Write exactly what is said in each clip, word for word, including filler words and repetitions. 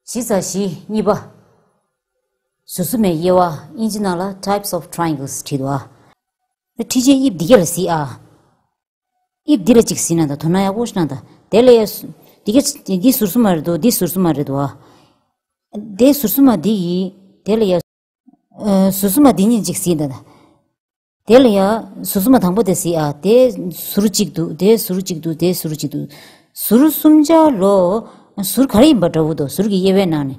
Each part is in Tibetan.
བཞི་ཚེག་བཞི། གཉིས་པ། ཟུར་གསུམ་མའི་དབྱེ་བ། དབྱིན་ཇི་ནང་ལ་types of triangles བྲིས་འདུག་ཨ། འཁྲིལ་ཆས་དབྱིབས་འདི་ག་ལ་གཟིགས་ཨ། དབྱིབས་འདི་ལ་གཅིག་གཟིགས་ན་ད། དོ་སྣང་ཡག་པོ་ཞིག་གནང་ད། དེ་ལ་ཡ་སུ་འདི་ག་འདི་ཟུར་གསུམ་མ་རེད་འདུག་འདི་ཟུར་གསུམ་མ་རེད་འདུག་ཨ། དེ་ཟུར་གསུམ་མ་འདི་ཡིན། དེ་ལ་ཡ། ཨ། ཟུར་གསུམ་མ་འདི་གཉིས་གཅིག་གཟིགས་ད་ད། དེ་ལ་ཡ་ཟུར་གསུམ་མ་དང་པོ་དེ་གཟིགས་ཨ། དེ་ཟུར་གཅིག་འདུག་དེ་ཟུར་གཅིག་འདུག་དེ་ཟུར་གཅིག་འདུག་ཟུར་གསུམ་ཆ་ལོ། ཟུར་ག་རེ་ཡིན་པ་འདྲ་བོ་འདུག་ཟུར་གྱི་དབྱེ་བའི་ནང་ནས།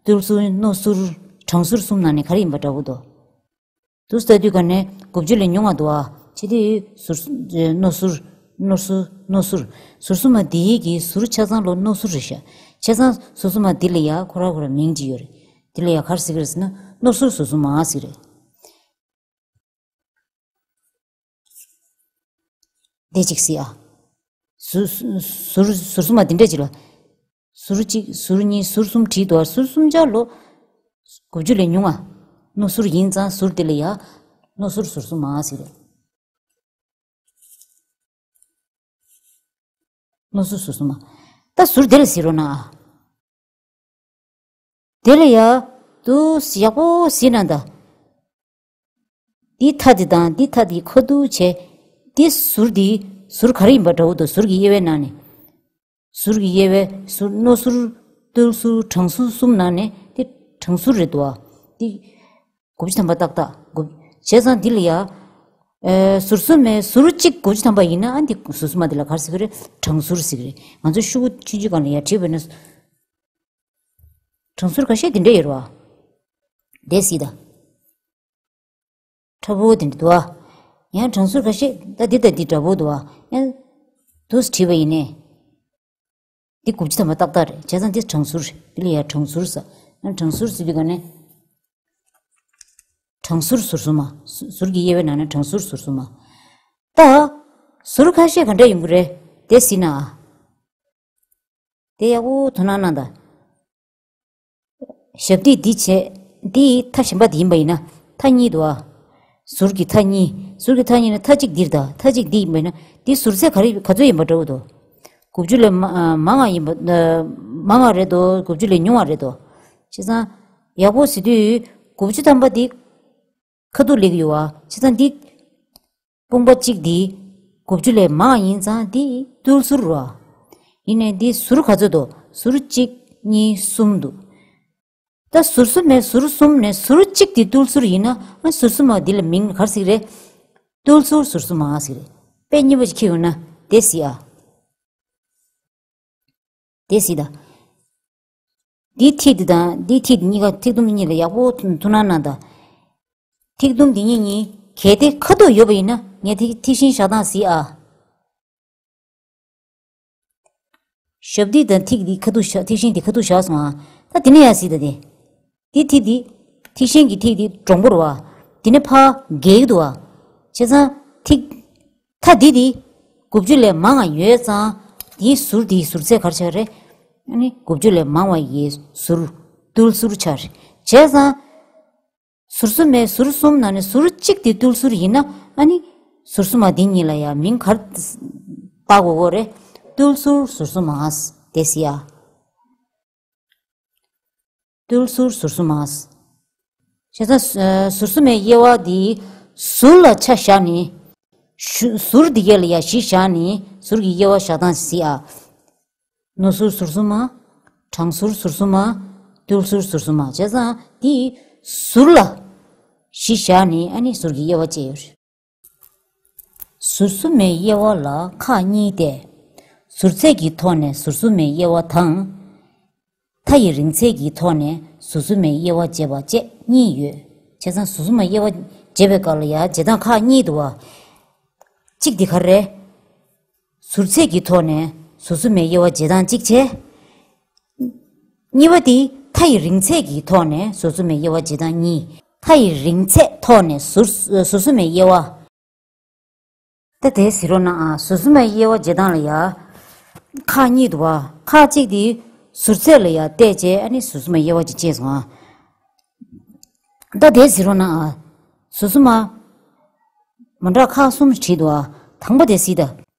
རྟུལ་ཟུར། རྣོ་ཟུར། གྲང་ཟུར་གསུམ་ནང་ནས་ག་རེ་ཡིན་པ་འདྲ་བོ་འདུག་དུ་ལྟ་དུས་ག་ནས་དགུ་བཅུ་ལས་ཉུང་བ་འདུག་ཨ། ཆེ་དུས་ཟུར། རྣོ་ཟུར། རྣོ་ཟུར། རྣོ་ཟུར། ཟུར་གསུམ་མ་འདི་ཡི་གི་ཟུར་ཆ་ཚང་ལོ་རྣོ་ཟུར་རེད་ཤག་ཆ་ཚང་ཟུར་གསུམ་མ་འདི་ལ་ཡ་ཁོ་ར་ཁོ་ར་མིང་ཅིག་ཡོད་རེད། འདི་ལ་ཡ་ག་རེ་ཟེར་གི་རེད་ཟེར་ན། རྣོ་ཟུར་ཟུར་གསུམ་མ་ཟེར་གི་རེད། འདི་གཅིག་གཟིགས་ཨ། ཟུར། ཟུར། ཟུར་གསུམ་མ་འདི་འདྲ་ཅིག་ལ། ཟུར་གཅིག་ཟུར་གཉིས། ཟུར་གསུམ་བྲིས་འདུག་ཨ། ཟུར་གསུམ་ཆ་ལོ། དགུ་བཅུ་ལས་ཉུང་ང་། རྣོ་ཟུར་ཡིན་ཙང་ཟུར་དེ་ལ་ཡ། རྣོ་ཟུར་ཟུར་གསུམ་མ་ཟེར་རེད། རྣོ་ཟུར་ཟུར་གསུམ་མ། ད་ཟུར་དེ་ལ་གཟིགས་རོགས་གནང་ཨ། དེ་ལ་ཡ། དུ་ཡག་པོ་གཟིགས་ན་ད། འདི་མཐའ་འདི་དང་འདི་མཐའ་འདི་ཁ་ཐུག་བྱས། འདི་ཟུར་འདི། ཟུར་ག་རེ་ཡིན་པ་འདྲ་བོ་འདུག་ཟུར་གྱི་དབྱེ་བའི་ནང་ནས། ཟུར་གྱི་དབྱེ་བའི་ཟུར། རྣོ་ཟུར། རྟུལ་ཟུར། གྲང་ཟུར་གསུམ་ནང་ནས་འདི་གྲང་ཟུར་རེད་འདུག་ཨ། འདི་དགུ་བཅུ་ཐམ་པ་ཏག་ཏག་དགུ། བྱས་ཙང་འདི་ལ་ཡ། ཨེ། ཟུར་གསུམ་མའི་ཟུར་གཅིག་དགུ་བཅུ་ཐམ་པ་ཡིན་ན། ཨ། འདི་ཟུར་གསུམ་མ་འདི་ལ་ག་རེ་ཟེར་གི་རེད། གྲང་ཟུར་ཟེར་གི་རེད། ང་ཚོ་ཤོག་གུ་ཆུང་ཆུང་སྒང་ལ་ཡ་བྲིས་པ་ཡིན་ན། གྲང་ཟུར་ཁ་ཤས་འདི་འདྲ་ཡོད་རེད་བ། འདི་གཟིགས་དང་། ཁྲ་བོ་དེ་འདྲ་འདུག་ཨ། ཡང་གྲང་ཟུར་ཁ་ཤས་ད་འདི་དང་འདི་འདྲ་བོ་འདུག་ཨ། ཡང་དུ་བྲིས་པ་ཡིན་ནའི། འདི་དགུ་བཅུ་ཐམ་པ་ཏག་ཏག་རེད། བྱས་ཙང་འདི་གྲང་ཟུར་རེད། འདི་ལ་ཡ་གྲང་ཟུར་ཟེར། ཡང་གྲང་ཟུར་ཟེར་དུས་ག་ནས། གྲང་ཟུར་ཟུར་གསུམ་མ། ཟུ་ཟུར་གྱི་དབྱེ་བའི་ནང་ནས་གྲང་ཟུར་ཟུར་གསུམ་མ། ད། ཟུར་ཁ་ཤས་ག་འདྲ་ཡོང་གི་རེད། དེ་གཟིགས་ན་ཨ། དེ་ཡག་པོ་དོ་སྣང་གནང་དང་། ཞབས་འདེགས་འདི་བྱས། འདི་མཐའ་གཞན་པ་འདི་ཡིན་པ་ཡིན་ན། མཐའ་གཉིས་འདུག་ཨ། ཟུར་གྱི་མཐའ་གཉིས། ཟུར་གྱི་མཐའ་གཉིས་ནི་མཐའ་གཅིག་འདིར་དང་མཐའ་གཅིག་འདི་ཡིན་པ་ཡིན་ན། འདི་ཟུར་ཚད་ག་རེ་ག་ཚོད་ཡིན་པ་འདྲ་བོ་འདུག་དགུ་བཅུ་ལས་མ་མང་བ་ཡིན་པ། མང་བ་རེད་དོ། དགུ་བཅུ་ལས་ཉུང་བ་རེད་དོ། བྱས་ཙང་། ཡག་པོ་གཟིགས་དུས་དགུ་བཅུ་ཐམ་པ་འདི། ཁ་ཐུག་སླེབས་ཀྱི་ཡོད་ཨ། བྱས་ཙང་འདི། དཔུང་པ་གཅིག་འདི། དགུ་བཅུ་ལས་མང་ཡིན་ཙང་འདི་རྟུལ་ཟུར་རོ། ཡིན་ནའི་འདི་ཟུར་ག་ཚོད་འདུག་ཟུར་གཅིག་གཉིས་གསུམ་འདུག་ད་ཟུར་གསུམ་མའི་ཟུར་གསུམ་ནས་ཟུར་གཅིག་འདི་རྟུལ་ཟུར་ཡིན་ན། ཨ། ཟུར་གསུམ་མ་འདི་ལ་མིང་ག་རེ་ཟེར་གི་རེད། རྟུལ་ཟུར་ཟུར་གསུམ་མ་ཟེར་གི་རེད། དཔེ་སྙན་པོ་ཞིག་ཁྱེར་ཡོང་ན་དེ་གཟིགས་ཨ། དེ་གཟིགས་དང་། འདིའི་ཐིག་འདི་དང་འདིའི་ཐིག་འདི་གཉིས་ཀ། ཐིག་དུམ་གཉིས་ལ་ཡག་པོ་ཐུགས་སྣང་གནང་དང་། ཐིག་དུམ་འདི་གཉིས་གཉིས་གལ་ཏེ་ཁ་ཐུག་ཡོད་པ་ཡིན་ན། ངས་ཐིག་ཐིག་ཤིང་བཞག་སྟངས་གཟིགས་ཨ། ཞབས་འདེགས་དང་ཐིག་འདི་ཁ་ཐུག་བཞག་ཐིག་ཤིང་འདི་ཁ་ཐུག་བཞག་སོང་ཨ། ད་དེ་ནས་ཡར་གཟིགས་དང་དེ། འདི་ཐིག་འདི། ཐིག་ཤིང་གི་ཐིག་འདི་འདྲོང་པོ་རེད་བ། དེ་ནས་ཕར་བརྒལ་གྱི་འདུག་བ། བྱས་ཙང་ཐིག་མཐའ་འདི་འདི། དགུ་བཅུ་ལས་མང་བ་ཡོད་ཙང་། འདིའི་ཟུར་འདིའི་ཟུར་ཚད་ག་རེ་ཆགས་རེད། ཨ་ནི་དགུ་བཅུ་ལས་མང་བ་ཡི་ཟུར། རྟུལ་ཟུར་ཆགས་རེད། བྱས་ཙང་། ཟུར་གསུམ་མའི་ཟུར་གསུམ་ནང་ནས་ཟུར་གཅིག་འདི་རྟུལ་ཟུར་ཡིན་ན། ཨ་ནི་ཟུར་གསུམ་མ་འདི་གཉིས་ལ་ཡང་མིང་ག་རེ་བཏགས་དགོས་ཀྱི་རེད། རྟུལ་ཟུར་ཟུར་གསུམ་མ། དེ་གཟིགས་ཨ། རྟུལ་ཟུར་ཟུར་གསུམ་མ། བྱས་ཙང་ཟུར་གསུམ་མའི་དབྱེ་བ་འདི་ཟུར་ལ་ཆ་བཞག་ནས། ཞུ་ཟུར་འདི་གས་ལ་ཡ་གཞི་བཞག་ནས་ཟུར་གྱི་དབྱེ་བ་བཞག་སྟངས་གཟིགས་ཨ། རྣོ་ཟུར་ཟུར་གསུམ་མ། གྲང་ཟུར་ཟུར་གསུམ་མ། རྟུལ་ཟུར་ཟུར་གསུམ་མ། བྱས་ཙང་འདི་ཟུར་ལ་གཞི་བཞག་ནས་ཨ་ནི་ཟུར་གྱི་དབྱེ་བ་བཅད་ཡོད་རེད། ཟུར་གསུམ་མའི་དབྱེ་བ་ལ་ཁག་གཉིས་ཏེ། ཟུར་ཚད་ཀྱི་ཐོག་ནས་ཟུར་གསུམ་མའི་དབྱེ་བ་དང་། མཐའ་ཡི་རིང་ཚད་ཀྱི་ཐོག་ནས་ཟུར་གསུམ་མའི་དབྱེ་བ་འབྱེད་པ་བཅས་གཉིས་ཡོད། བྱས་ཙང་ཟུར་གསུམ་མའི་དབྱེ་བ་འབྱེད་པའི་སྐབས་ལ་ཡང་འབྱེད་སྟངས་ཁག་གཉིས་འདུག་བ། གཅིག་འདི་ག་རེ། ཟུར་ཚད་ཀྱི་ཐོག་ནས་ཟུར་གསུམ་མའི་དབྱེ་བ་འབྱེད་སྟངས་གཅིག་བྱས། གཉིས་པ་དེ་མཐའ་ཡི་རིང་ཚད་ཀྱི་ཐོག་ནས་ཟུར་གསུམ་མའི་དབྱེ་བ་འབྱེད་སྟངས་གཉིས། མཐའ་ཡི་རིང་ཚད་ཐོག་ནས་ཟུར་ཟུར་གསུམ་མའི་དབྱེ་བ། ད་དེ་གཟིགས་རོགས་གནང་ཨ། ཟུར་གསུམ་མའི་དབྱེ་བ་འབྱེད་སྟངས་ལ་ཡ། ཁག་གཉིས་འདུག་བ། ཁག་གཅིག་དེ་ཟུར་ཚད་ལ་ཡ་བལྟས་བྱས་ཨ་ནི་ཟུར་གསུམ་མའི་དབྱེ་བ་ཅིག་བྱས་སོང་ཨ། ད་དེ་གཟིགས་རོགས་གནང་ཨ། ཟུར་གསུམ་མ། མི་འདྲ་ཁག་གསུམ་བྲིས་འདུག་ཨ། དང་པོ་དེ་གཟིགས་དང་།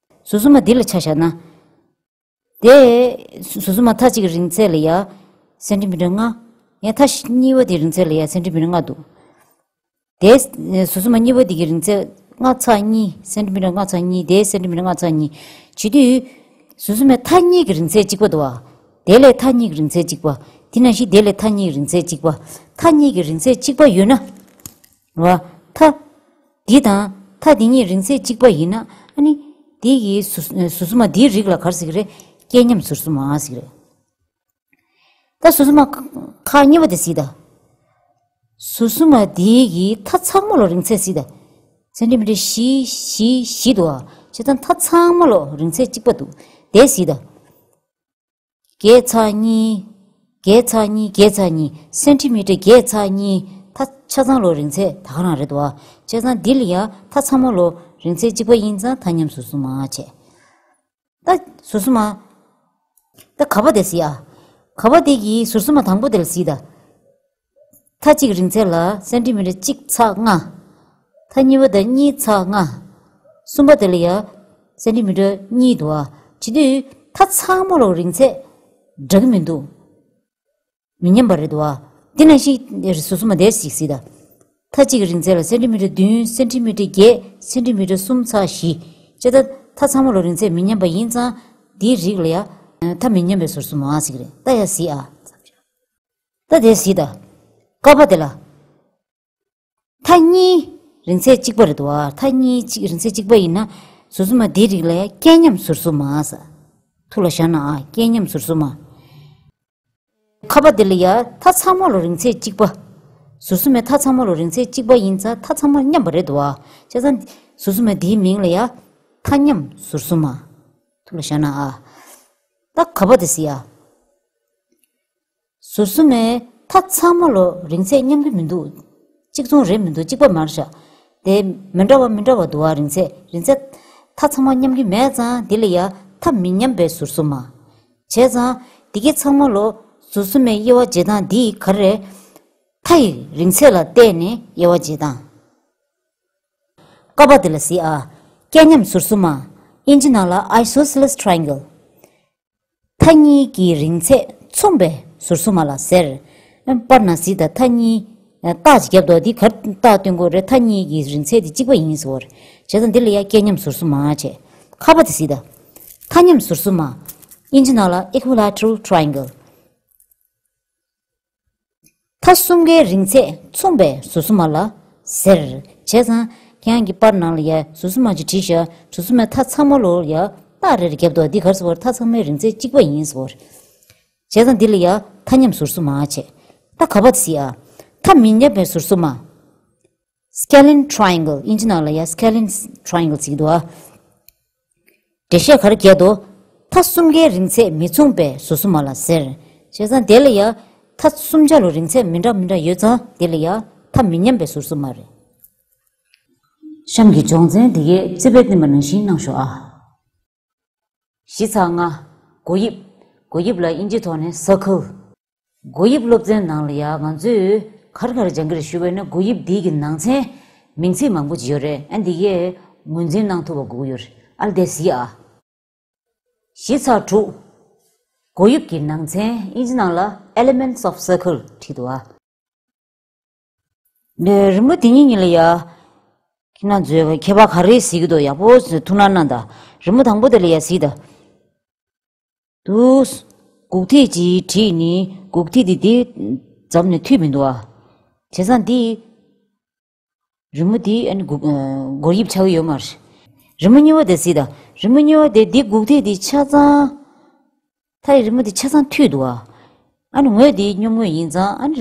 ཟུར་གསུམ་མ་འདི་ལ་ཆ་བཞག་ན། དེ། ཟུར་གསུམ་མ་མཐའ་གཅིག་གི་རིང་ཚད་ལ་ཡ། སེན་ཊི་མི་ཊར་ལྔ། ཡང་མཐའ་གཉིས་པ་དེའི་རིང་ཚད་ལ་ཡང་སེན་ཊི་མི་ཊར་ལྔ་འདུག་དེ་ཟུར་གསུམ་མ་གཉིས་པ་དེ་གི་རིང་ཚད་ལྔ་ཚེག་གཉིས། སེན་ཊི་མི་ཊར་ལྔ་ཚེག་གཉིས། དེ་སེན་ཊི་མི་ཊར་ལྔ་ཚེག་གཉིས། བྱེད་དུས་ཟུར་གསུམ་མའི་མཐའ་གཉིས་ཀྱི་རིང་ཚད་གཅིག་པ་འདུག་བ། དེ་ལས་མཐའ་གཉིས་ཀྱི་རིང་ཚད་གཅིག་པ། དེ་ནང་བཞིན་དེ་ལས་མཐའ་གཉིས་ཀྱི་རིང་ཚད་གཅིག་པ། མཐའ་གཉིས་ཀྱི་རིང་ཚད་གཅིག་པ་ཡོད་ན། རེད་བ། མཐའ་འདི་དང་མཐའ་འདི་གཉིས་རིང་ཚད་གཅིག་པ་ཡིན་ན། ཨ་ནི་འདི་ཡི་ཟུར་ཟུར་གསུམ་མ་འདིའི་རིགས་ལ་ག་རེ་ཟེར་གྱི་རེད། སྐལ་མཉམ་ཟུར་གསུམ་མ་ཟེར་གྱི་རེད། ད་ཟུར་གསུམ་མ་ཁག་གཉིས་པ་དེ་གཟིགས་དང་། ཟུར་གསུམ་མ་འདི་ཡི་མཐའ་ཚང་མ་ལོ་རིང་ཚད་གཟིགས་དང་། སེན་ཊི་མི་ཊར་བཞི་བཞི་བཞི་འདུག་ཨ། བྱས་ཙང་མཐའ་ཚང་མ་ལོ་རིང་ཚད་གཅིག་པ་འདུག་དེ་གཟིགས་དང་། བརྒྱད་ཚེག་གཉིས། བརྒྱད་ཚེག་གཉིས། བརྒྱད་ཚེག་གཉིས། སེན་ཊི་མི་ཊར་བརྒྱད་ཚེག་གཉིས། མཐའ་ཆ་ཚང་ལོ་རིང་ཚད་ད་ག་རང་རེད་འདུག་ཨ། བྱས་ཙང་འདི་ལ་ཡ་མཐའ་ཚང་མ་ལོ་རིང་ཚད་གཅིག་པ་ཡིན་ཙང་མཐའ་མཉམ་ཟུར་གསུམ་མ་བྱས། ད་ཟུར་གསུམ་མ། ད་ག་པ་དེ་གཟིགས་ཨ། ག་པ་དེ་གི་ཟུར་གསུམ་མ་དང་པོ་དེ་ལ་གཟིགས་དང་། མཐའ་གཅིག་རིང་ཚད་ལ་སེན་ཊི་མི་ཊར་གཅིག་ཚེག་ལྔ། མཐའ་གཉིས་པ་དང་གཉིས་ཚེག་ལྔ། གསུམ་པ་དེ་ལ་ཡ་སེན་ཊི་མི་ཊར་གཉིས་འདུག་ཨ། བྱེད་དུས་མཐའ་ཚང་མ་ལོ་རིང་ཚད་འདྲ་གི་མི་འདུག་མི་མཉམ་པ་རེད་འདུག་ཨ། དེ་ནང་བཞིན་ཟུར་གསུམ་མ་དེ་གཟིགས་དང་། མཐའ་གཅིག་གི་རིང་ཚད་ལ་སེན་ཊི་མི་ཊར་བདུན། སེན་ཊི་མི་ཊར་བརྒྱད། སེན་ཊི་མི་ཊར་གསུམ་ཚེག་བཞི། བྱས་ཙང་མཐའ་ཚང་མ་ལོ་རིང་ཚད་མི་མཉམ་པ་ཡིན་ཙང་། འདིའི་རིགས་ལ་ཡ། མཐའ་མི་མཉམ་པའི་ཟུར་གསུམ་མ་ཟེར་གྱི་རེད། ད་ཡ་གཟིགས་ཨ། ད་དེ་གཟིགས་དང་། ཀ་པ་དེ་ལ། མཐའ་གཉིས་རིང་ཚད་གཅིག་པ་རེད་འདུག་ཨ། མཐའ་གཉིས་གཅིག་རིང་ཚད་གཅིག་པ་ཡིན་ན། ཟུར་གསུམ་མ་འདིའི་རིགས་ལ་ཡ་སྐལ་མཉམ་ཟུར་གསུམ་མ་ཟེར། ཐུགས་ལ་བཞག་ན་ཨ། སྐལ་མཉམ་ཟུར་གསུམ་མ། ཁ་པ་འདི་ལ་ཡ་མཐའ་ཚང་མ་ལོ་རིང་ཚད་གཅིག་པ། ཟུར་གསུམ་མའི་མཐའ་ཚང་མ་ལོ་རིང་ཚད་གཅིག་པ་ཡིན་ཙང་མཐའ་ཚང་མ་མཉམ་པ་རེད་འདུག་ཨ། བྱས་ཙང་ཟུར་གསུམ་མའི་འདིའི་མིང་ལ་ཡ་མཐའ་མཉམ་ཟུར་གསུམ་མ། ཐུགས་ལ་བཞག་ན་ཨ། ད་ག་པ་དེ་གཟིགས་ཨ། ཟུར་གསུམ་མའི་མཐའ་ཚང་མ་ལོ་རིང་ཚད་མཉམ་གྱི་མི་འདུག་གཅིག་མཚུངས་རེད་མི་འདུག་གཅིག་པ་མ་རེད་ཤག་དེ་མི་འདྲ་བ་མི་འདྲ་བ་འདུག་ཨ། རིང་ཚད་རིང་ཚད་མཐའ་ཚང་མ་མཉམ་གྱི་མེད་ཙང་འདི་ལ་ཡ་མཐའ་མི་མཉམ་པའི་ཟུར་གསུམ་མ། བྱས་ཙང་འདི་གའི་ཚང་མ་ལོ་ཟུར་གསུམ་མའི་དབྱེ་བ་འབྱེད་སྟངས་འདི་ག་རེ་རེད། མཐའ་ཡི་རིང་ཚད་ལ་བལྟས་ནས་དབྱེ་བ་འབྱེད་སྟངས། ཀ་པ་འདི་ལ་གཟིགས་ཨ། སྐལ་མཉམ་ཟུར་གསུམ་མ། ཨིན་ཇི་ནང་ལ་isosceles triangle། མཐའ་གཉིས་ཀྱི་རིང་ཚད་མཚུངས་པའི་ཟུར་གསུམ་མ་ལ་ཟེར། པར་ནང་གཟིགས་དང་། མཐའ་གཉིས། རྟགས་ཅིག་བརྒྱབ་འདུག་འདི་ག་རེ་རྟགས་སྟོན་དགོས་རེད། མཐའ་གཉིས་ཀྱི་རིང་ཚད་དེ་གཅིག་པ་ཡིན་ཟེར་བ་རེད། བྱས་ཙང་འདི་ལ་ཡ་སྐལ་མཉམ་ཟུར་གསུམ་མ་བྱས། ཁ་པ་དེ་གཟིགས་དང་། མཐའ་མཉམ་ཟུར་གསུམ་མ། ཨིན་ཇི་ནང་ལ་equilateral triangle། མཐའ་གསུམ་ཀའི་རིང་ཚད་མཚུངས་པའི་ཟུར་གསུམ་མ་ལ་ཟེར། བྱས་ཙང་ཁྱེད་རང་གི་པར་ནང་ལ་ཡ་ཟུར་གསུམ་མ་ཅིག་བྲིས་ཤག་ཟུར་གསུམ་མའི་མཐའ་ཚང་མ་ལོ་ཡ་རྟགས་རེ་རེ་བརྒྱབ་འདུག་འདི་ག་རེ་ཟེར་བ་རེད། མཐའ་ཚང་མའི་རིང་ཚད་གཅིག་པ་ཡིན་ཟེར་བ་རེད། བྱས་ཙང་འདི་ལ་ཡ་མཐའ་མཉམ་ཟུར་གསུམ་མ་བྱས། ད་ག་པ་དེ་གཟིགས་ཨ། མཐའ་མི་མཉམ་པའི་ཟུར་གསུམ་མ། Scalene triangle། ཨིན་ཇི་ནང་ལ་ཡ་Scalene triangle་ཟེར་གྱི་འདུག་ཨ། འགྲེལ་བཤད་ག་རེ་བརྒྱབ་འདུག་མཐའ་གསུམ་ཀའི་རིང་ཚད་མི་མཚུངས་པའི་ཟུར་གསུམ་མ་ལ་ཟེར། བྱས་ཙང་དེ་ལ་ཡ་མཐའ་གསུམ་ཆ་ལོ་རིང་ཚད་མི་འདྲ་མི་འདྲ་ཡོད་ཙང་དེ་ལ་ཡ་མཐའ་མི་མཉམ་པའི་ཟུར་གསུམ་མ་རེད། གཤམ་གྱི་སྦྱོང་ཚན་འདི་གའི་རྩིས་དཔེ་བསྟན་པ་ནང་བཞིན་གནང་ཤོག་ཨ། གཞི་ཚགས་ལྔ། སྒོ་དབྱིབས། སྒོ་དབྱིབས་ལ་དབྱིན་ཇིའི་ཐོག་ནས་circle། སྒོ་དབྱིབས་སློབ་ཚན་ནང་ལ་ཡ་ང་ཚོས་ག་རེ་ག་རེ་སྦྱང་གི་རེད་ཞུས་པ་ཡིན་ན། སྒོ་དབྱིབས་འདི་གི་ནང་ཚན་མིང་ཚིག་མང་པོ་ཅིག་ཡོད་རེད། ཨ་འདི་གས་ངོས་འཛིན་གནང་ཐུབ་པ་དགོས་ཀྱི་ཡོད་རེད། ཨ་ལ་དེ་གཟིགས་ཨ། གཞི་ཚགས་དྲུག། སྒོ་དབྱིབས་ཀྱི་ནང་ཚན། དབྱིན་ཇི་ནང་ལ་Elements of Circle་བྲིས་འདུག་ཨ། ནས་རི་མོ་དེ་གཉིས་གཉིས་ལ་ཡ་ཁྱེད་རང་ཚོས་ཁྱད་པར་ག་རེ་གཟིགས་ཀྱི་འདུག་ཡག་པོ་ཐུགས་སྣང་གནང་དང་། རི་མོ་དང་པོ་དེ་ལ་ཡ་གཟིགས་དང་། འདུག་དགུག་ཐིག་ཅིག་བྲིས་ནས་དགུག་ཐིག་དེ་འདི་འཛོམས་ནས་མཐུད་མི་འདུག་ཨ། བྱས་ཙང་འདི་རི་མོ་འདི་ཨ་ནི་སྒོ་སྒོ་དབྱིབས་ཆགས་ཀྱི་ཡོད་མ་རེད། རི་མོ་གཉིས་པ་དེ་གཟིགས་དང་། རི་མོ་གཉིས་པ་དེ་འདི་དགུག་ཐིག་འདི་ཆ་ཚང་། མཐའ་ཡི་རི་མོ་འདི་ཆ་ཚང་མཐུད་འདུག་ཨ། ཨ་ནི་ངོས་འདི་སྙོམས་ངོས་ཡིན་ཙང་། ཨ་ནི་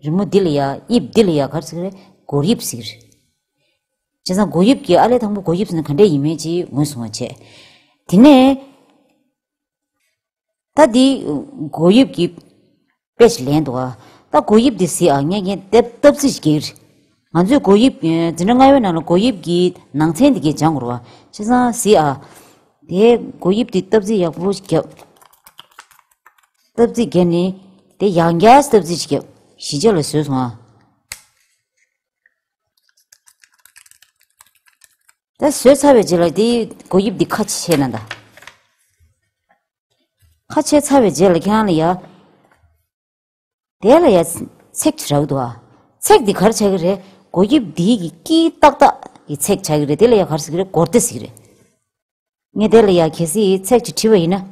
རི་མོ་འདི་ལ་ཡ་དབྱིབས་འདི་ལ་ཡ་ག་རེ་ཟེར་གི་རེད། སྒོ་དབྱིབས་ཟེར་གི་རེད། བྱས་ཙང་སྒོ་དབྱིབས་ཀྱི་ཨ་ལས་དང་པོ་སྒོ་དབྱིབས་ཟེར་ན་ག་འདྲས་ཡིན་མིན་ཅིག་ངོས་བཟུང་བ་བྱས། དེ་ནས་ད་འདི་སྒོ་དབྱིབས་ཀྱི་དཔེ་ཞིག་ལེན་འདུག་ཨ། ད་སྒོ་དབྱིབས་འདི་གཟིགས་ཨ། ངས་ངས་དེབ་སྟབས་རྩིས་ཤིག་རྒྱག་གི་རེད། ང་ཚོས་སྒོ་དབྱིབས་འཛིན་གྲྭ་ལྔ་པའི་ནང་ལ་སྒོ་དབྱིབས་ཀྱི་ནང་ཚན་འདི་གས་སྦྱང་དགོས་རེད་བ། བྱས་ཙང་གཟིགས་ཨ། དེ་སྒོ་དབྱིབས་འདི་སྟབས་རྩིས་ཡག་པོ་ཞིག་བརྒྱབ། སྟབས་རྩིས་བརྒྱབ་ནས་དེ་ཡང་བསྐྱར་སྟབས་རྩིས་ཤིག་བརྒྱབ། བཞི་ཆ་ལ་བཟོས་སོང་ཨ། ད་བཟོས་ཚར་བའི་རྗེས་ལ་དེ་སྒོ་དབྱིབས་འདི་ཁ་ཕྱེ་ན་ད། ཁ་ཕྱེ་ཚར་བའི་རྗེས་ལ་ཁྱེད་རང་ལ་ཡ། དེ་ལ་ཡ་ཚེག་ཅིག་རག་འདུག་ཨ། ཚེག་འདི་ག་རེ་ཆགས་ཀྱི་རེད། མགོ་དབྱིབས་འདི་གི་དཀྱིལ་ཏག་ཏག་གི་ཚེག་ཆགས་ཀྱི་རེད། དེ་ལ་ཡ་ག་རེ་ཟེར་གྱི་རེད། སྒོར་སྡེ་ཟེར་གྱི་རེད། ངས་དེ་ལ་ཡ་གལ་སྲིད་ཚེག་ཅིག་བྲིས་པ་ཡིན་ན།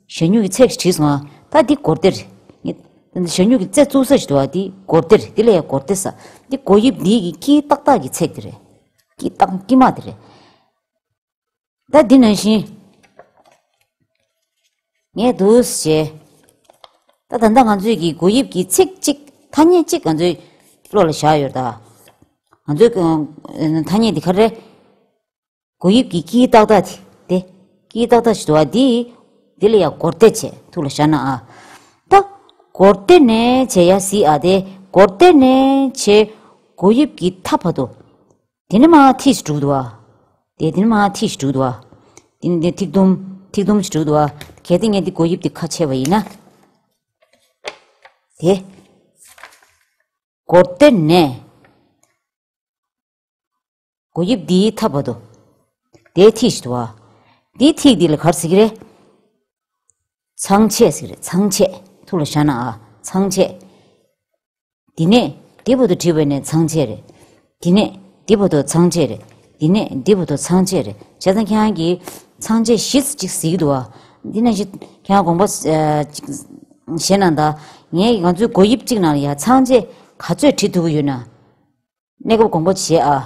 ཞ་སྨྱུག་གི་ཚེག་ཅིག་བྲིས་སོང་ཨ། ད་འདི་སྒོར་སྡེ་རེད། ངས་ཞ་སྨྱུག་གི་རྩེ་བཙུགས་ས་ཞིག་འདུག་ཨ། འདི་སྒོར་སྡེ་རེད། འདི་ལ་ཡ་སྒོར་སྡེ་ཟེར། འདི་མགོ་དབྱིབས་འདི་གི་དཀྱིལ་ཏག་ཏག་གི་ཚེག་དེ་རེད། དཀྱིལ་ཏག་དཀྱིལ་མ་དེ་རེད། ད་འདི་ནང་བཞིན། ངས་འདུག་སེ་བྱས། ད་ད་ལྟ་ང་ཚོས་ཀྱི་མགོ་དབྱིབས་ཀྱི་ཚེག་གཅིག་ཐ་སྙད་གཅིག་ང་ཚོའི་བློ་ལ་བཞག་ཡོད་ད། ང་ཚོའི་ཨ་ཐ་སྙད་འདི་ག་རེ་རེད། མགོ་དབྱིབས་ཀྱི་དཀྱིལ་ཏག་ཏག་དེ། དེ་དཀྱིལ་ཏག་ཏག་ཞིག་འདུག་བ་འདི། འདི་ལ་ཡ་སྒོར་སྡེ་བྱས་ཐུགས་ལ་བཞག་ན་ཨ། ད་སྒོར་སྡེ་ནས་བྱས་ཡ་གཟིགས་ཨ། དེ་སྒོར་སྡེ་ནས་བྱས་མགོ་དབྱིབས་ཀྱི་མཐའ་བར་དུ། དེ་ནས་མར་ཐིག་ཞིག་འགྲོ་གི་འདུག་བ། དེ་དེ་ནས་མར་ཐིག་ཞིག་འགྲོ་གི་འདུག་བ། དེ་ནས་དེ་ཐིག་དུམ་ཐིག་དུམ་ཞིག་འགྲོ་གི་འདུག་བ། གལ་ཏེ་ངས་འདི་མགོ་དབྱིབས་འདི་ཁ་ཕྱེ་བ་ཡིན་ན། དེ། སྒོར་སྡེ་ནས། མགོ་དབྱིབས་འདིའི་མཐའ་བར་དུ། དེའི་ཐིག་ཞིག་འདུག་བ། འདིའི་ཐིག་འདི་ལ་ག་རེ་ཟེར་གྱི་རེད། ཚང་ཆད་ཟེར་གྱི་རེད། ཚང་ཆད། ཐུགས་ལ་བཞག་ན་ཨ། ཚང་ཆད། འདི་ནས་འདི་བར་དུ་བྲིས་པ་ནས་ཚང་ཆད་རེད། འདི་ནས་འདི་བར་དུ་ཚང་ཆད་རེད། འདི་ནས་འདི་བར་དུ་ཚང་ཆད་རེད། བྱས་ཙང་ཁྱེད་རང་གིས་ཚང་ཆད་བཞི་ཙམ་ཅིག་གཟིགས་ཀྱི་འདུག་བ། འདི་ནང་བཞིན་ཁྱེད་རང་དགོངས་པ་ཨ་ཅིག་བཞེས་གནང་དང་། ངས་ང་ཚོའི་མགོ་དབྱིབས་གཅིག་ནང་ལ་ཡ་ཚང་ཆད་ག་ཚོད་བྲིས་ཐུབ་ཀྱི་ཡོད་ན། གནས་སྐབས་དགོངས་པ་བཞེས་ཨ།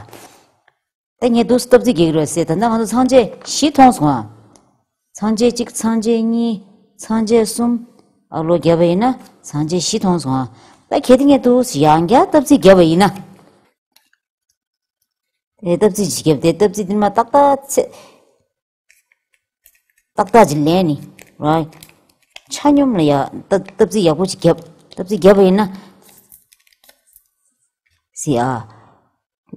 ད་ངས་འདུག་སྟབས་རྩིས་རྒྱག་གི་རེད་ཟེར། ད་ལྟ་ང་ཚོ་ཚང་ཆད་བཞི་མཐོང་སོང་ཨ། ཚང་ཆད་གཅིག་ཚང་ཆད་གཉིས། ཚང་ཆད་གསུམ། ཨ་ལོ་བརྒྱབ་པ་ཡིན་ན་ཚང་ཆད་བཞི་མཐོང་སོང་ཨ། ད་གལ་ཏེ་ངས་འདུག་ཡང་བསྐྱར་སྟབས་རྩིས་བརྒྱབ་པ་ཡིན་ན། དེ་སྟབས་རྩིས་ཅིག་བརྒྱབ། དེ་སྟབས་རྩིས་འདི་མ་ཏག་ཏག་ཚེ། ཏག་ཏག་ཅིག་ལེན་ནི། ར། ཆ་སྙོམས་ལ་ཡ་ད་སྟབས་རྩིས་ཡག་པོ་ཅིག་བརྒྱབ། སྟབས་རྩིས་བརྒྱབ་པ་ཡིན་ན། སི་ཨ།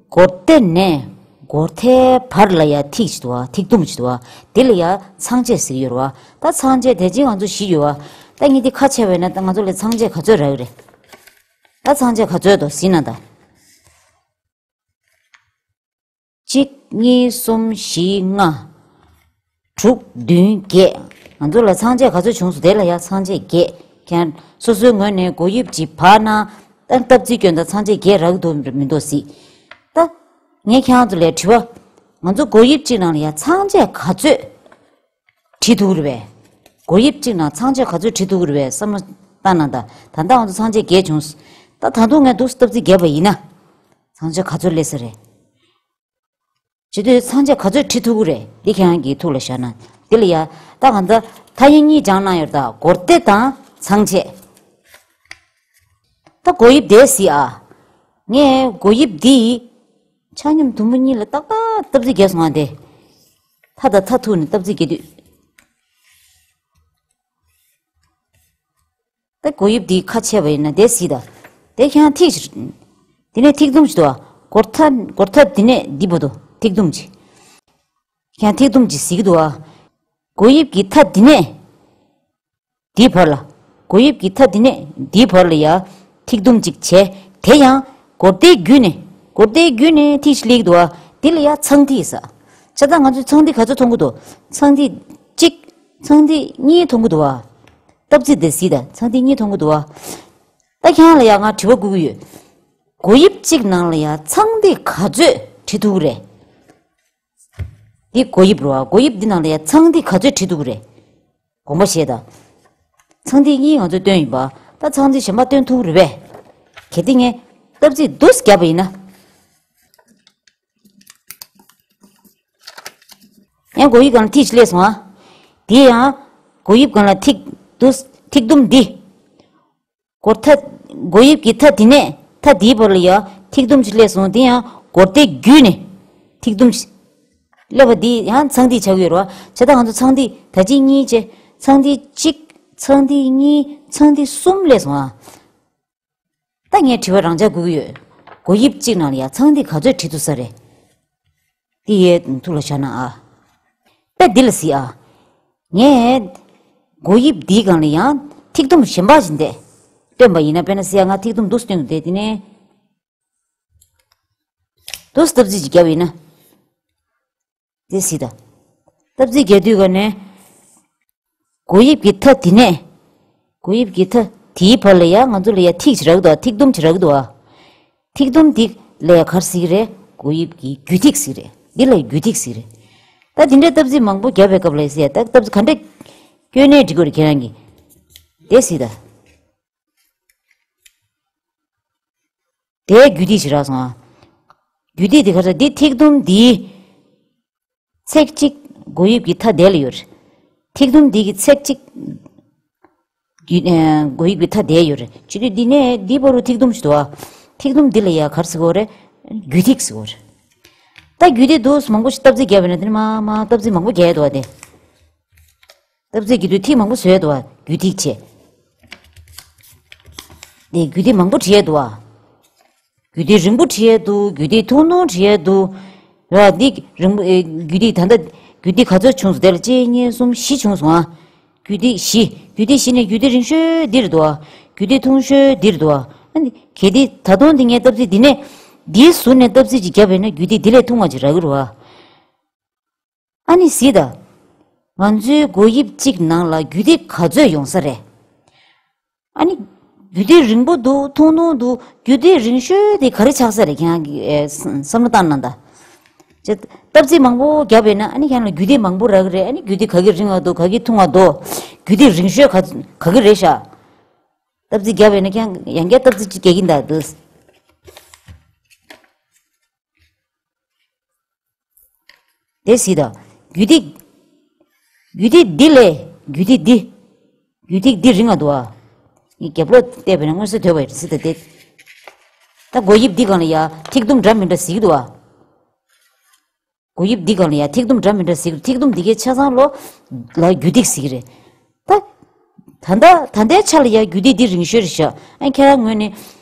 སྒོར་སྡེ་ནས་སྒོར་ཐའི་བར་ལ་ཡ་ཐིག་ཅིག་འདུག་བ། ཐིག་དུམ་ཅིག་འདུག་བ། དེ་ལ་ཡ་ཚང་ཆད་ཟེར་གྱི་ཡོད་རེད་བ། ད་ཚང་ཆད་དེ་ཅིག་ང་ཚོ་བཞི་ཡོད་བ། ད་ངས་འདི་ཁ་ཕྱེ་བས་ན་ད་ང་ཚོ་ལ་ཚང་ཆད་ག་ཚོད་རག་གི་རེད། ད་ཚང་ཆད་ག་ཚོད་འདུག་གཟིགས་གནང་དང་། གཅིག་གཉིས། གསུམ། བཞི། ལྔ། དྲུག་བདུན། བརྒྱད། ང་ཚོ་ལ་ཚང་ཆད་ག་ཚོད་བྱུང་སོང་། དེ་ལ་ཡ་ཚང་ཆད་བརྒྱད། ཁྱེད་སོ་སོའི་ངོས་ནས་མགོ་དབྱིབས་ཀྱི་བར་ན་ད་སྟབས་རྩིས་སྐྱོན་དང་ཚང་ཆད་བརྒྱད་རག་འདུག་མི་འདུག་གཟིགས། ད་ངས་ཁྱེད་རང་ཚོ་ལ་དྲི་བ། ང་ཚོ་མགོ་དབྱིབས་གཅིག་ནང་ལ་ཡ་ཚང་ཆད་ག་ཚོད་བྲིས་ཐུབ་ཀྱི་རེད་པས། མགོ་དབྱིབས་གཅིག་ནང་ཚང་ཆད་ག་ཚོད་བྲིས་ཐུབ་ཀྱི་རེད་པས། བསམ་བློ་བཏང་གནང་དང་། ད་ལྟ་ང་ཚོ་ཚང་ཆད་བརྒྱད་བྱུང་། ད་ད་དུང་ངས་འདུག་སྟབས་རྩིས་བརྒྱབ་པ་ཡིན་ན། ཚང་ཆད་ག་ཚོད་སླེབས་ས་རེད། བྱེད་དུས་ཚང་ཆད་ག་ཚོད་བྲིས་ཐུབ་ཀྱི་རེད། འདི་ཁྱེད་རང་གིས་ཐུགས་ལ་བཞག་ན། འདི་ལ་ཡ། ད་གང་ལྟར་ཐ་སྙད་གཉིས་སྦྱངས་གནང་ཡོད་ད། སྒོར་སྡེ་དང་ཚང་ཆད། ད་མགོ་དབྱིབས་དེ་གཟིགས་ཨ། ངས་མགོ་དབྱིབས་འདི། ཆ་སྙོམས་དུམ་བུ་གཉིས་ལ་ཏག་ཏག་སྟབས་རྩིས་རྒྱག་སོང་ང་དེ། མཐའ་དང་མཐའ་ཐུག་ནས་སྟབས་རྩིས་རྒྱག་དུས། ད་མགོ་དབྱིབས་འདི་ཁ་ཕྱེ་བ་ཡིན་ན་དེ་གཟིགས་དང་། དེ་ཁྱེད་རང་ཐིག་ཞིག་དེ་ནས་ཐིག་དུམ་ཞིག་འདུག་བ། སྒོར་ཐ་སྒོར་ཐ་འདི་ནས་འདི་བར་དུ་ཐིག་དུམ་ཞིག་ཁྱེད་རང་ཐིག་དུམ་ཞིག་གཟིགས་ཀྱི་འདུག་བ། མགོ་དབྱིབས་ཀྱི་མཐའ་འདི་ནས་འདིའི་བར་ལ། མགོ་དབྱིབས་ཀྱི་མཐའ་འདི་ནས་འདིའི་བར་ལ་ཡ་ཐིག་དུམ་ཞིག་བྱས། དེ་ཡང་སྒོར་སྡེའི་བརྒྱུད་ནས་སྒོར་སྡེའི་བརྒྱུད་ནས་ཐིག་ཞིག་སླེབས་ཀྱི་འདུག་བ། འདི་ལ་ཡ་ཚང་ཐིག་ཟེར། བྱས་ཙང་ང་ཚོས་ཚང་ཐིག་ག་ཚོད་མཐོང་གི་འདུག་ཚང་ཐིག་གཅིག་ཚང་ཐིག་གཉིས་མཐོང་གི་འདུག་བ། སྟབས་རྩིས་དེ་གཟིགས་དང་། ཚང་ཐིག་གཉིས་མཐོང་གི་འདུག་བ། ད་ཁྱེད་རང་ལ་ཡང་ང་དྲི་བ་བསྐུར་གྱི་ཡོད། མགོ་དབྱིབས་གཅིག་ནང་ལ་ཡང་ཚང་ཐིག་ག་ཚོད་བྲིས་ཐུབ་ཀྱི་རེད། འདི་མགོ་དབྱིབས་རེད་བ། མགོ་དབྱིབས་འདི་ནང་ལ་ཡང་ཚང་ཐིག་ག་ཚོད་བྲིས་ཐུབ་ཀྱི་རེད། དགོངས་པ་བཞེས་དང་། ཚང་ཐིག་གཉིས་ང་ཚོས་བཏོན་ཡིན་པ། ད་ཚང་ཐིག་གཞན་པ་བཏོན་ཐུབ་ཀྱི་རེད་པས། གལ་ཏེ་ངས་སྟབས་རྩིས་འདུག་སེ་བརྒྱབ་པ་ཡིན་ན། ཡང་མགོ་དབྱིབས་སྒང་ལ་ཐིག་ཅིག་སླེབས་སོང་ཨ། དེ་ཡང་མགོ་དབྱིབས་སྒང་ལ་ཐིག་འདུག་ཐིག་དུམ་འདི། སྒོར་ཐ། མགོ་དབྱིབས་ཀྱི་མཐའ་འདི་ནས་མཐའ་འདིའི་བར་ལ་ཡང་ཐིག་དུམ་ཅིག་སླེབས་སོང་། དེ་ཡང་སྒོར་སྡེའི་བརྒྱུད་ནས་ཐིག་དུམ་ཅིག་སླེབས་པ་འདི་ཡང་ཚང་ཐིག་ཆགས་ཀྱི་ཡོད་རེད་བ། བྱས་ཙང་ང་ཚོ་ཚང་ཐིག་ད་གཅིག་གཉིས་བྱས། ཚང་ཐིག་གཅིག་ཚང་ཐིག་གཉིས། ཚང་ཐིག་གསུམ་སླེབས་སོང་ཨ། ད་ངས་དྲི་བ་རང་འཇགས་དགོས་ཀྱི་ཡོད། མགོ་དབྱིབས་གཅིག་ནང་ལ་ཡང་ཚང་ཐིག་ག་ཚོད་བྲིས་ཐུབ་ས་རེད། འདི་ཡའི་ཐུགས་ལ་བཞག་ན་ཨ། དཔེ་འདི་ལ་གཟིགས་ཨ། ངས་མགོ་དབྱིབས་འདིའི་སྒང་ལ་ཡང་ཐིག་དུམ་གཞན་པ་ཞིག་འདེད། སྟོན་པ་ཡིན་ན། དཔེར་ན་ཟེར་ཡ། ང་ཐིག་དུམ་འདུག་སེ་སྟོན་གྱི་འདུག་དེ་ནས་འདུག་སེ་སྟབས་རྩིས་ཅིག་བརྒྱབ་ཡིན་ན། དེ་གཟིགས་དང་། སྟབས་རྩིས་རྒྱག་དུས་སྒང་ནས། མགོ་དབྱིབས་ཀྱི་མཐའ་འདི་ནས། མགོ་དབྱིབས་ཀྱི་མཐའ་ དེའི་བར་ལ་ཡ་ང་ཚོ་ལ་ཡ་ཐིག་ཅིག་རག་འདུག་ཐིག་དུམ་ཅིག་རག་འདུག་ཨ། ཐིག་དུམ་འདི་ལ་ཡ་ག་རེ་ཟེར་གྱི་རེད། མགོ་དབྱིབས་ཀྱི་རྒྱུད་ཐིག་ཟེར་གྱི་རེད། འདི་ལ་ཡ་རྒྱུད་ཐིག་ཟེར་གྱི་རེད། ད་འདི་འདྲའི་སྟབས་ཚིགས་མང་པོ་བརྒྱབ་པའི་སྐབས་ལ་ཟེར་ཡ། ད་སྟབས་ཚིགས་ག་འདྲ་སྐྱོན་ནས་འབྲི་དགོས་རེད་ཁྱེད་རང་གིས། དེ་ཟེར་ད། དེའི་རྒྱུད་ཐིག་ཅིག་རག་སོང་ཨ། རྒྱུད་ཐིག་འདི་ག་རེ་ཟེར། འདི་ཐིག་དུམ་འདིའི་ཚེག་གཅིག་མགོ་དབྱིབས་ཀྱི་མཐའ་དེ་ལ་ཡོད་རེད། ཐིག་དུམ་འདི་གི་ཚེག་གཅིག་རྒྱུད་ཨ་མགོ་དབྱིབས་ཀྱི་མཐའ་དེ་ཡོད་རེད། བྱས་དུས་འདི་ནས་འདི་བར་དུ་ཐིག་དུམ་ཞིག་འདུག་ཨ། ཐིག་དུམ་འདི་ལ་ཡ་ག་རེ་ཟེར་གྱི་ཡོད་རེད། རྒྱུད་ཐིག་ཟེར་གྱི་ཡོད་རེད། ད་རྒྱུད་ཐིག་འདུག་མང་པོ་ཞིག་སྟབས་ཚིགས་བརྒྱབ་པ་ཡིན་ན་དེ་ནི་མར་མར་སྟབས་ཚིགས་མང་པོ་བརྒྱབ་ཡོད་འདུག་ཨ་དེ། སྟབས་ཚིགས་ཀྱི་དུས་ཐིག་མང་པོ་བཟོས་འདུག་བ། རྒྱུད་ཐིག་བྱས། དེ་རྒྱུད་ཐིག་མང་པོ་བྲིས་འདུག་བ། རྒྱུད་ཐིག་རིང་པོ་བྲིས་འདུག་རྒྱུད་ཐིག་ཐུང་ཐུང་བྲིས་འདུག་བ། འདི་རིང་པོ་ཨེ། རྒྱུད་ཐིག་ད་ལྟ་རྒྱུད་ཐིག་ག་ཚོད་བྱུང་སོང་། དེ་ལ་གཅིག་གཉིས་གསུམ་བཞི་བྱུང་སོང་ཨ། རྒྱུད་ཐིག་བཞི། རྒྱུད་ཐིག་བཞི་ནས་རྒྱུད་ཐིག་རིང་ཤོས་འདི་རེད་འདུག་བ། རྒྱུད་ཐིག་ཐུང་ཤོས་འདི་རེད་འདུག་བ། ཨ་ནི་གལ་ཏེ་ད་དུང་འདི་ངས་སྟབས་ཚིགས་འདི་ནས་འདིའི་ཟུར་ནས་སྟབས་ཚིགས་ཅིག་བརྒྱབ་པ་ཡིན་ན་རྒྱུད་ཐིག་འདི་ལས་ཐུང་བ་ཅིག་རག་གི་རེད་བ། ཨ་ནི་གཟིགས་དང་། ང་ཚོའི་མགོ་དབྱིབས་གཅིག་ནང་ལ་རྒྱུད་ཐིག་ག་ཚོད་ཡོང་ས་རེད། ཨ་ནི། རྒྱུད་ཐིག་རིང་པོ་འདུག་ཐུང་ཐུང་འདུག་རྒྱུད་ཐིག་རིང་ཤོས་དེ་ག་རེ་ཆགས་ས་རེད་ཁྱེད་རང་གིས་ཨེ། བསམ་བསམ་བློ་བཏང་གནང་དང་། ཅེས་སྟབས་ཚིགས་མང་པོ་བརྒྱབ་པས་ན་ཨ་ནི་ཁྱེད་རང་ལ་རྒྱུད་ཐིག་མང་པོ་རག་གི་རེད། ཨ་ནི་རྒྱུད་ཐིག་ག་གི་རིང་བ་འདུག་ག་གི་ཐུང་བ་འདུག་རྒྱུད་ཐིག་རིང་ཤོས་ག་ག་གི་རེད་ཤག་སྟབས་ཚིགས་བརྒྱབ་པས་ན་ཁྱེད་རང་ཡང་བསྐྱར་སྟབས་ཚིགས་གཅིག་རྒྱག་གིན་གདའ་འདུག་དེ་གཟིགས་དང་། རྒྱུད་ཐིག་རྒྱུད་ཐིག་འདི་ལས་རྒྱུད་ཐིག་འདི། རྒྱུད་ཐིག་འདི་རིང་བ་འདུག་ཨ། ངས་རྒྱབ་ལོགས་བལྟས་པས་ན་མངོན་གསལ་དོད་པ་ཡིན་སྲིད་ད་དེ། ད་མགོ་དབྱིབས་འདི་སྒང་ལ་ཡ་ཐིག་དུམ་འདྲ་མི་འདྲ་གཟིགས་འདུག་ཨ། མགོ་དབྱིབས་འདི་སྒང་ལ་ཡ་ཐིག་དུམ་འདྲ་མི་འདྲ་གཟིགས། ཐིག་དུམ་འདི་གའི་ཆ་ཚང་ལོ་ལ་རྒྱུད་ཐིག་གཟིགས་རེད། ད། ད་ལྟ་ད་ལྟའི་ཆ་ལ་ཡ་རྒྱུད་ཐིག་འདི་རིང་ཤོས་རེད་ཤག་ཨ་ཁྱེད་རང་ངོས་ནས་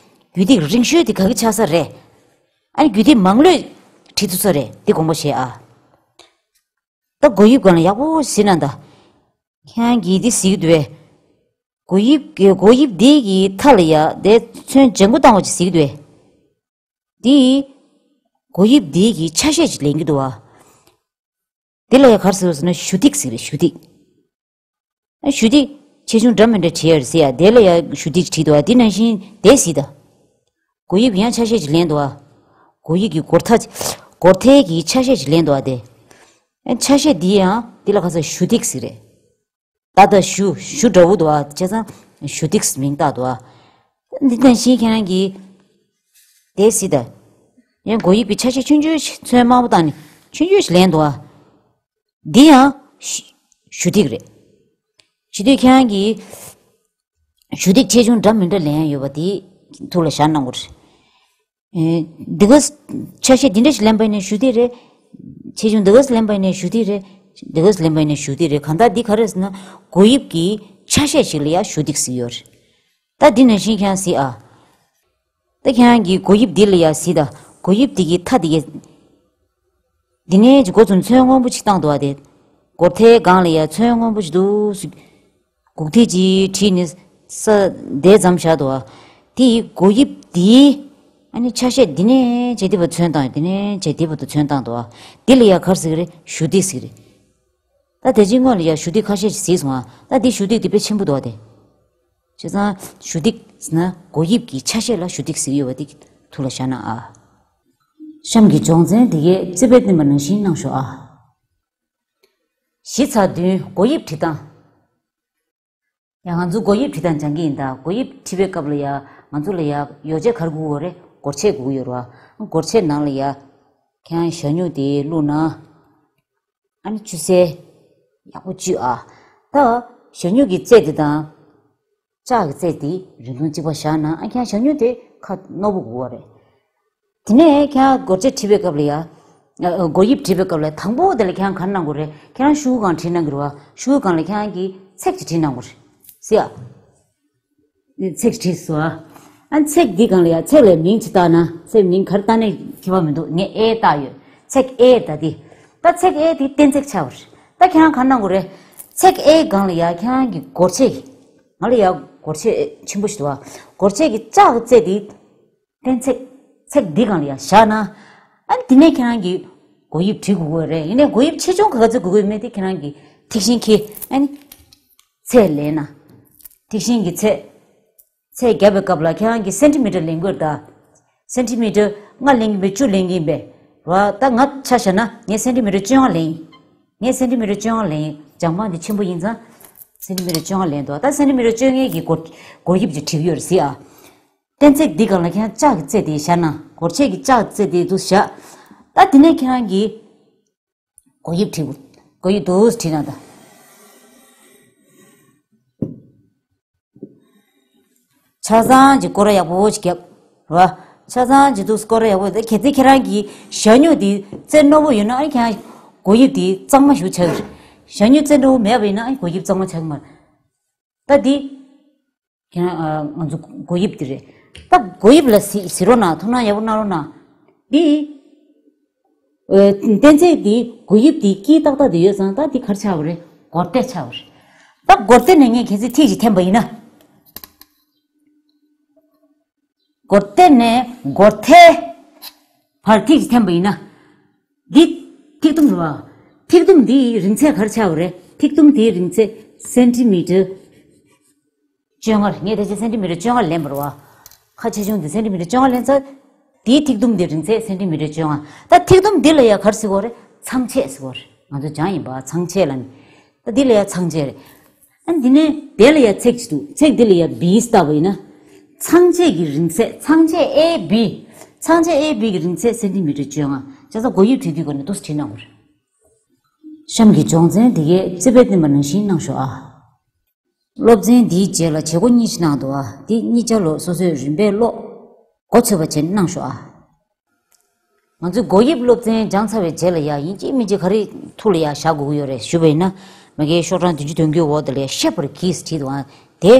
རྒྱུད་ཐིག་རིང་ཤོས་དེ་ག་གི་ཆགས་ས་རེད། ཨ་ནི་རྒྱུད་ཐིག་མང་ལོས་བྲིས་ཐུབ་ས་རེད་འདི་དགོངས་པ་བཞེས་ཨ། ད་མགོ་དབྱིབས་སྒང་ལ་ཡག་པོ་གཟིགས་ན་ད། ཁྱེད་རང་གིས་འདི་གཟིགས་འདུག་པས། མགོ་དབྱིབས་ཀྱི་མགོ་དབྱིབས་འདི་གི་མཐའ་ལ་ཡ་དེ་ཚོན་ལྗང་གུ་བཏང་བ་ཅིག་གཟིགས་འདུག་པས། འདི། མགོ་དབྱིབས་འདི་གི་ཆ་ཤས་ཅིག་ལེན་གྱི་འདུག་བ། འདི་ལ་ཡ་ག་རེ་ཟེར་བ་ཟེར་ན་གཞུ་ཐིག་ཟེར་རེད་གཞུ་ཐིག་ཨ་གཞུ་ཐིག་ཆེ་ཆུང་འདྲ་མི་འདྲ་བྲིས་ཡོད་རེད་ཟེར་ཡ། དེ་ལ་ཡ་གཞུ་ཐིག་བྲིས་འདུག་བ། འདི་ནང་བཞིན་དེ་གཟིགས་དང་། མགོ་དབྱིབས་ཡང་ཆ་ཤས་ཅིག་ལེན་འདུག་བ། མགོ་དབྱིབས་ཀྱི་སྒོར་ཐ། སྒོར་ཐལ་གྱི་ཆ་ཤས་ཅིག་ལེན་འདུག་བ་དེ། ཨ་ཆ་ཤས་འདི་ཡང་འདི་ལ་ཁ་སང་གཞུ་ཐིག་ཟེར་རེད། ད་ལྟ་གཞུ་གཞུ་འདྲ་བོ་འདུག་བ། བྱས་ཙང་གཞུ་ཐིག་མིང་བཏགས་འདུག་བ། འདི་ནང་བཞིན་ཁྱེད་རང་གིས་དེ་གཟིགས་དང་། ཡང་མགོ་དབྱིབས་ཀྱི་ཆ་ཤས་ཆུང་ཆུང་ཞིག་ཚོན་དམར་པོ་བཏང་ནས་ཆུང་ཆུང་ཞིག་ལེན་འདུག་བ། འདི་ཡང་གཞུ་གཞུ་ཐིག་རེད། བྱེད་དུས་ཁྱེད་རང་གིས་གཞུ་ཐིག་ཆེ་ཆུང་འདྲ་མི་འདྲ་ལེན་ཡ་ཡོད་པ་དེ་ཐུགས་ལ་བཞག་གནང་དགོས་རེད། ཨེ། འདི་ག་ཆ་ཤས་འདི་འདྲ་ཞིག་ལེན་པ་ཡིན་ན་གཞུ་ཐིག་རེད། ཆེ་ཆུང་འདི་ག་ལེན་པ་ཡིན་ན་གཞུ་ཐིག་རེད། འདི་ག་ལེན་པ་ཡིན་ན་གཞུ་ཐིག་རེད། གང་ལྟར་འདི་ག་རེ་ཟེར་ན་མགོ་དབྱིབས་ཀྱི་ཆ་ཤས་ཤིག་ལ་ཡ་གཞུ་ཐིག་ཟེར་ཡོད་རེད། ད་འདི་ནང་བཞིན་ཁྱེད་རང་གཟིགས་ཨ། ད་ཁྱེད་རང་གིས་མགོ་དབྱིབས་འདི་ལ་ཡ་གཟིགས་དང་། མགོ་དབྱིབས་འདི་གི་མཐའ་འདི་གའི། འདི་ནས་ཀྱི་འགོ་ཙམ་ཚོན་སྔོན་པོ་ཅིག་བཏང་འདུག་བ་དེ། སྒོར་ཐལ་སྒང་ལ་ཡ་ཚོན་སྔོན་པོ་ཅིག་འདུག་སེ། སྒུག་ཐལ་ཅིག་བྲིས་ནས་ས་དེ་ཙམ་བཞག་འདུག་བ། དེ་ཡི་མགོ་དབྱིབས་འདིའི། ཨ་ནི་ཆ་ཤས་འདི་ནས་བྱས་འདི་བར་ཚོན་བཏང་། འདི་ནས་བྱས་འདི་བར་དུ་ཚོན་བཏང་འདུག་བ། འདི་ལ་ཡ་ག་རེ་ཟེར་གི་རེད། གཞུ་ཐིག་ཟེར་གི་རེད། ད་དེ་རྗེས་སྔོན་ལ་ཡ་གཞུ་ཐིག་ཁ་ཤས་ཤིག་གཟིགས་སོང་ཨ། ད་འདི་གཞུ་ཐིག་འདི་དཔེ་ཆེན་པོ་འདུག་བ་དེ། བྱས་ཙང་གཞུ་ཐིག་ཟེར་ན་མགོ་དབྱིབས་ཀྱི་ཆ་ཤས་ལ་གཞུ་ཐིག་ཟེར་གི་ཡོད་པ་འདི་ཐུགས་ལ་བཞག་གནང་ཨ། གཤམ་གྱི་སྦྱོང་ཚན་འདི་གའི་རྩིས་དཔེ་བསྟན་པ་ནང་བཞིན་གནང་ཤོག་ཨ། གཞི་ཚར་བདུན། མགོ་དབྱིབས་བྲིས་སྟངས། ཡང་ང་ཚོ་མགོ་དབྱིབས་བྲིས་སྟངས་སྦྱང་གི་ཡིན་ད། མགོ་དབྱིབས་བྲིས་པའི་སྐབས་ལ་ཡ་ང་ཚོ་ལ་ཡ་ཡོ་བྱད་ག་རེ་དགོས་ཀྱི་ཡོད་རེད། སྒོར་ཆས་དགོས་ཀྱི་ཡོད་རེད་བ། སྒོར་ཆས་ནང་ལ་ཡ་ཁྱེད་རང་ཞ་སྨྱུག་དེ་བླུགས་ན། ཨ་ནི་ཆུ་སེར་ཡག་པོ་བཅུས་ཨ། ད་ཞ་སྨྱུག་གི་རྩེ་དེ་དང་ལྕགས་ཀྱི་རྩེ་དེ་རིང་ཐུང་གཅིག་པ་བཞག་ན། ཨ་ཁྱེད་རང་ཞ་སྨྱུག་དེ་ཁ་རྣོ་པོ་དགོས་པ་རེད། དེ་ནས་ཁྱེད་རང་སྒོར་ཆས་བྲིས་པའི་སྐབས་ལ་ཡ། ཨ། མགོ་དབྱིབས་བྲིས་པའི་སྐབས་ལ་དང་པོ་དེ་ལ་ཁྱེད་རང་ག་རེ་གནང་དགོས་རེད། ཁྱེད་རང་ཤོག་གུ་སྒང་བྲིས་གནང་གི་རེད་བ། ཤོག་གུ་སྒང་ལ་ཁྱེད་རང་གིས་ཚེག་ཅིག་བྲིས་གནང་དགོས་རེད། གཟིགས་ཨ། ཚེག་བྲིས་སོང་ཨ། ཨ་ཚེག་འདི་སྒང་ལ་ཡ་ཚེག་ལ་མིང་ཅིག་བཏགས་ན། ཚེག་མིང་ག་རེ་བཏགས་ནའི་ཁྱད་པར་མི་འདུག་ངས་ཨེ་བཏགས་ཡོད། ཚེག་ཨེ་ད་འདི། ད་ཚེག་ཨེ་འདི་གཏན་ཚེགས་ཆགས་པ་རེད། ད་ཁྱེད་རང་ག་རེ་གནང་དགོས་རེད། ཚེག་ཨེ་སྒང་ལ་ཡ་ཁྱེད་རང་གི་སྒོར་ཆས་ཀྱི། ང་ལ་ཡ་སྒོར་ཆས་ཆེན་པོ་ཞིག་འདུག་བ། སྒོར་ཆས་ཀྱི་ལྕགས་ཀྱི་རྩེ་འདི། གཏན་ཚེགས། ཚེག་འདི་སྒང་ལ་ཡ་བཞག་ན། ཨ་ནི་དེ་ནས་ཁྱེད་རང་གིས་མགོ་དབྱིབས་བྲིས་དགོས་ཀྱི་རེད། ཡིན་ནའི་མགོ་དབྱིབས་ཆེ་ཆུང་ག་ཚོད་དགོས་ཀྱི་མེད་དེ་ཁྱེད་རང་གིས་ཐིག་ཤིང་ཁྱེར། ཨ་ནི་ཚད་ལེན་ན། ཐིག་ཤིང་གི་ཚད། ཚད་བརྒྱབ་པའི་སྐབས་ལ་ཁྱེད་རང་གིས་སེན་ཊི་མི་ཊར་ལེན་དགོས་རེད་ད། སེན་ཊི་མི་ཊར་ལྔ་ལེན་གྱིན་པས་བཅུ་ལེན་གྱིན་པས། རེད་བ། ད་ང་ཆ་བཞག་ན་ངས་སེན་ཊི་མི་ཊར་བཅོ་ལྔ་ལེན་ཡིན། ངས་སེན་ཊི་མི་ཊར་བཅོ་ལྔ་ལེན་ཡིན། གྱང་པང་འདི་ཆེན་པོ་ཡིན་ཙང་། སེན་ཊི་མི་ཊར་བཅོ་ལྔ་ལེན་འདུག་ད་སེན་ཊི་མི་ཊར་བཅོ་ལྔའི་གི་སྒོར་སྒོར་དབྱིབས་ཅིག་བྲིས་ཀྱི་ཡོད་རེད་ཟེར་ཨ། གཏན་ཚད་འདི་སྒང་ལ་ཁྱེད་རང་ལྕགས་ཀྱི་རྩེ་དེ་བཞག་ན། སྒོར་ཆས་ཀྱི་ལྕགས་ཀྱི་རྩེ་དེ་འདུག་བཞག་ད་དེ་ནས་ཁྱེད་རང་གིས་སྒོར་དབྱིབས་བྲིས། སྒོར་དབྱིབས་འདུག་བྲིས་ན་ད། ཆ་ཚང་གི་སྐོར་ར་ཡག་པོ་ཞིག་བརྒྱབ། རེད་བ། ཆ་ཚང་གི་འདུག་སྐོར་ར་ཡག་པོ། ད་གལ་སྲིད་ཁྱེད་རང་གི་ཞྭ་སྨྱུག་དེ་རྩེ་རྣོ་པོ་ཡོད་ན་ཨ་ནི་ཁྱེད་རང་སྒོར་དབྱིབས་དེ་གཙང་མ་ཞིག་ཆགས་ཀྱི་རེད། ཞྭ་སྨྱུག་རྩེ་རྣོ་པོ་མེད་པ་ཡིན་ན་ཨ་ནི་སྒོར་དབྱིབས་གཙང་མ་ཆགས་ཀྱི་མ་རེད། ད་འདི། ཁྱེད་རང་ཨ། ང་ཚོ་སྒོར་དབྱིབས་འདི་རེད། ད་སྒོར་དབྱིབས་ལ་གཟིགས་གཟིགས་རོགས་གནང་། ཐུགས་སྣང་ཡག་པོ་གནང་རོགས་གནང་། འདི། ཨེ། གཏན་ཚད་འདི་སྒོར་དབྱིབས་འདི་དཀྱིལ་ཏག་ཏག་འདི་ཡོད་ཙང་ད་འདི་ག་རེ་ཆགས་པ་རེད། སྒོར་ཐེལ་ཆགས་པ་རེད། ད་སྒོར་ཐེལ་ནས་ངས་གལ་སྲིད་ཐིག་ཅིག་འཐེན་པ་ཡིན་ན། སྒོར་ཐེལ་ནས་སྒོར་ཐེལ་བར་ཐིག་ཅིག་འཐེན་པ་ཡིན་ན། འདི་ཐིག་དུམ་རེད་བ། ཐིག་དུམ་འདིའི་རིང་ཚད་ག་རེ་ཆགས་པ་རེད། ཐིག་དུམ་དེའི་རིང་ཚད་སེན་ཊི་མི་ཊར་བཅོ་ལྔ་རེད། ངས་ད་ཆ་སེན་ཊི་མི་ཊར་བཅོ་ལྔ་ལེན་པ་རེད་བ། ཁ་ཆེ་ཆུང་འདི་སེན་ཊི་མི་ཊར་བཅོ་ལྔ་ལེན་ཚར། དེའི་ཐིག་དུམ་འདི་རིང་ཚད་སེན་ཊི་མི་ཊར་བཅོ་ལྔ། ད་ཐིག་དུམ་འདི་ལ་ཡ་ག་རེ་ཟེར་གྱི་ཡོད་རེད། ཚང་ཆད་ཟེར་གྱི་ཡོད་རེད། ང་ཚོ་སྦྱངས་ཡིན་པ་ཚང་ཆད་ལབ་ནས། ད་འདི་ལ་ཡ་ཚང་ཆད་རེད། ཨ། འདི་ནས་དེ་ལ་ཡ་ཚེག་ཅིག་འདུག་ཚེག་འདི་ལ་ཡ་བི་བཏགས་པ་ཡིན་ན། ཚང་ཆད་ཀྱི་རིང་ཚད། ཚང་ཆད་ཨེ་བི། ཚང་ཆད་ཨེ་བི་གི་རིང་ཚད་སེན་ཊི་མི་ཊར་བཅོ་ལྔ། བྱས་ཙང་སྒོར་དབྱིབས་བྲིས་དུས་སྒང་ནས་འདུག་སེ་བྲིས་གནང་དགོས་རེད། གཤམ་གྱི་སྦྱོང་ཚན་འདི་གའི་རྩིས་དཔེ་བསྟན་པ་ནང་བཞིན་གནང་ཤོག་ཨ། སློབ་ཚན་འདིའི་རྗེས་ལ་བྱེད་སྒོ་གཉིས་ཤིག་གནང་འདུག་ཨ། འདི་གཉིས་ཆ་ལོ་སོ་སོས་རིམ་པས་ཀློག་མགོ་ཚོད་པ་བྱས་གནང་ཤོག་ཨ། ང་ཚོས་སྒོར་དབྱིབས་སློབ་ཚན་སྦྱངས་ཚར་བའི་རྗེས་ལ་ཡ་ཡིན་གཅིག་མིན་གཅིག་ག་རེ་ཐུགས་ལ་ཡ་བཞག་དགོས་ཀྱི་ཡོད་རེད་ཞུས་པ་ཡིན་ན། མ་གིའི་ཤོག་གྲངས་བདུན་ཅུ་དོན་དགུའི་འོག་དེ་ལ་ཤེས་པར་གྱིས་བྲིས་འདུག་ཨ། དེ་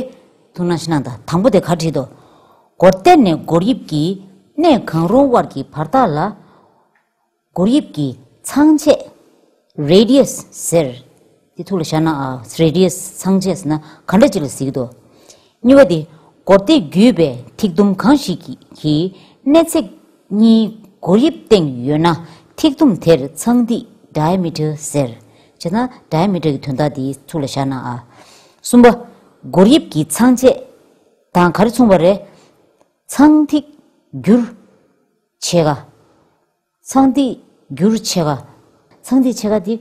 ཐུགས་སྣང་ཞིག་གནང་དང་། དང་པོ་དེ་ག་བྲིས་འདུག་སྒོར་ཐེལ་ནས་སྒོར་དབྱིབས་ཀྱི་གནས་གང་རུང་དབར་གྱི་བར་ཐག་ལ། སྒོར་དབྱིབས་ཀྱི་ཚང་ཆད། རེ་ཌི་ཡས་ཟེར། དེ་ཐུགས་ལ་བཞག་ན་ཨ། རེ་ཌི་ཡས་ཚང་ཆད་ཟེར་ན་ག་འདྲ་ཅིག་ལ་ཟེར་གྱི་འདུག་གཉིས་པ་དེ། སྒོར་ཐེལ་བརྒྱུས་པའི་ཐིག་དུམ་གང་ཞིག་གི་གི་སྣེ་ཚེག་གཉིས་སྒོར་དབྱིབས་སྟེང་ཡོད་ན་ཐིག་དུམ་དེར་ཚང་ཐིག་ཌ་ཡ་མི་ཊར་ཟེར། བྱས་ན་ཌ་ཡ་མི་ཊར་གྱི་དོན་དག་དེ་ཐུགས་ལ་བཞག་ན་ཨ། གསུམ་པ། སྒོར་དབྱིབས་ཀྱི་ཚང་ཆད་དང་ག་རེ་མཚུངས་པ་རེད། ཚང་ཐིག་བསྒྱུར་ཕྱེད་ཀ། ཚང་ཐིག་བསྒྱུར་ཕྱེད་ཀ། ཚང་ཐིག་ཕྱེད་ཀ་དེ་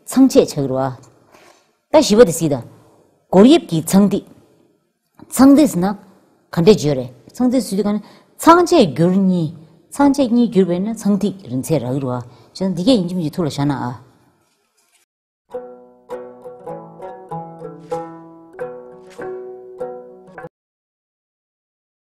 ཚང་ཆད་ཆགས་ཀྱི་རེད་བ། ད་བཞི་པ་དེ་གཟིགས་དང་། སྒོར་དབྱིབས་ཀྱི་ཚང་ཐིག་ཚང་ཐིག་ཟེར་ན་ག་འདྲས་བརྗོད་རེད། ཚང་ཐིག་ཟེར་དུས་ག་ནས་ཚང་ཆད་བསྒྱུར་གཉིས། ཚང་ཆད་གཉིས་བསྒྱུར་བས་ན་ཚང་ཐིག་རིང་ཚད་རག་གི་རེད་བ། བྱས་ན་འདི་གས་ཡིན་གཅིག་མིན་གཅིག་ཐུགས་ལ་བཞག་ན་ཨ།